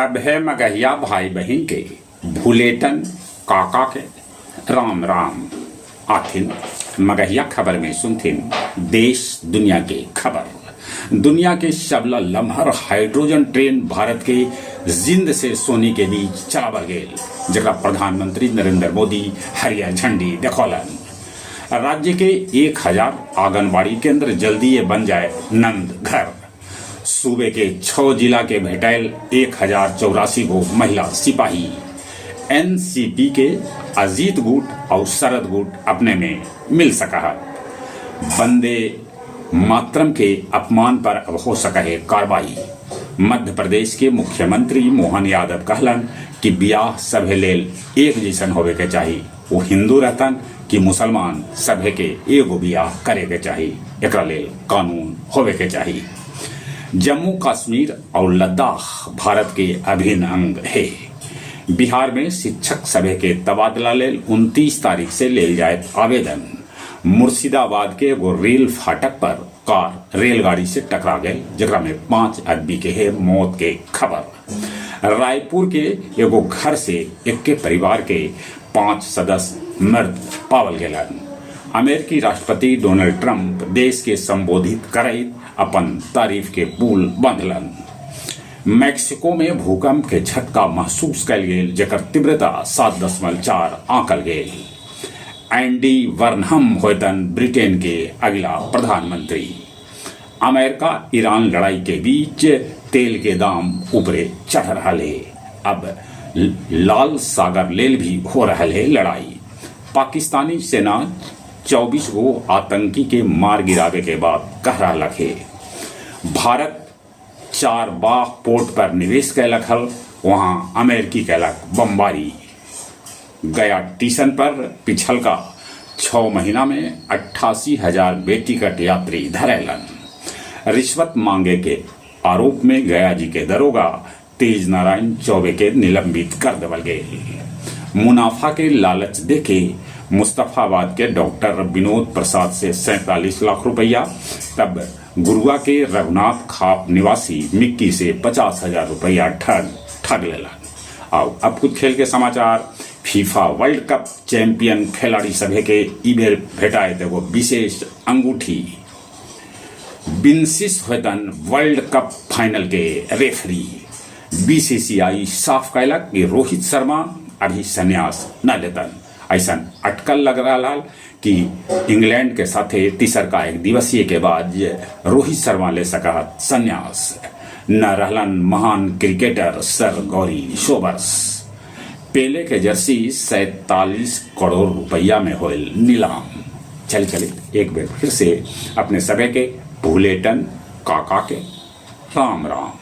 सभे मगहिया भाई बहिन के भुलेटन काका के राम राम। आथिन मगहिया खबर में सुनथिन देश दुनिया के खबर। दुनिया के सबला लमहर हाइड्रोजन ट्रेन भारत के जिंद से सोनी के बीच चलावल गेल, जेकरा प्रधानमंत्री नरेंद्र मोदी हरियर झंडी देखौलन। राज्य के 1000 आंगनबाड़ी केंद्र जल्दीए बन जाए नंद घर। सूबे के 6 जिला के भेटैल 1084 गो महिला सिपाही। एनसीपी के अजीत गुट और शरद गुट अपने में मिल सका है। वंदे मातरम के अपमान पर अब हो सका है कार्रवाई। मध्य प्रदेश के मुख्यमंत्री मोहन यादव कहलन कि बियाह सभे लेल एक जैसन होवे के चाही, वो हिंदू रहतन कि मुसलमान, सभे के एगो बियाह करे के चाही, एकरा लेल कानून होवे के चाही। जम्मू कश्मीर और लद्दाख भारत के अभिन्न अंग है। बिहार में शिक्षक सभे के तबादला लेल 29 तारीख से लेल जाए आवेदन। मुर्शिदाबाद के एगो रेल फाटक पर कार रेलगाड़ी से टकरा गए, जेकरा में 5 आदमी के है मौत के खबर। रायपुर के एगो घर से एक परिवार के 5 सदस्य मृत पावल गेलन। अमेरिकी राष्ट्रपति डोनाल्ड ट्रंप देश के संबोधित करैत अपन तारीफ के पुल बांधलन। मैक्सिको में भूकंप के झटका महसूस कयल गेल, जेकर तीव्रता 7.4 आंकल गेल। एंडी बर्नहम होयतन ब्रिटेन के अगला प्रधानमंत्री। अमेरिका ईरान लड़ाई के बीच तेल के दाम ऊपरे चढ़ रहा है। अब लाल सागर लेल भी हो रहा है लड़ाई। पाकिस्तानी सेना 24 गो आतंकी के मार गिरावे के बाद कह रहा है। भारत चारबाग पोर्ट पर निवेश कैलक हल, वहां अमेरिकी कैलक बमबारी। गया टीसन पर पिछलका 6 महीना में 88,000 बेटिकट यात्री धरेलन। रिश्वत मांगे के आरोप में गया जी के दरोगा तेज नारायण चौबे के निलंबित कर देवल गए। मुनाफा के लालच देके मुस्तफाबाद के डॉक्टर विनोद प्रसाद से 47 लाख रुपया, तब गुरुआ के रघुनाथ खाप निवासी मिक्की से 50,000 रुपया ठग लेला। आओ अब कुछ खेल के समाचार। फीफा वर्ल्ड कप चैंपियन खिलाड़ी सभे के ई बेर भेटाए एगो विशेष अंगूठी। विंसिस होतन वर्ल्ड कप फाइनल के रेफरी। बीसीसीआई साफ कैलक कि रोहित शर्मा अभी संन्यास न लेतन। ऐसा अटकल लग रहा कि इंग्लैंड के साथे तीसरका एक दिवसीय के बाद रोहित शर्मा ले सका संन्यास। न रहलन महान क्रिकेटर सर गौरी सोबर्स। पेले के जर्सी 47 करोड़ रुपया में होल नीलाम। चल चले एक बार फिर से अपने सभे के भूलेटन काका के राम राम।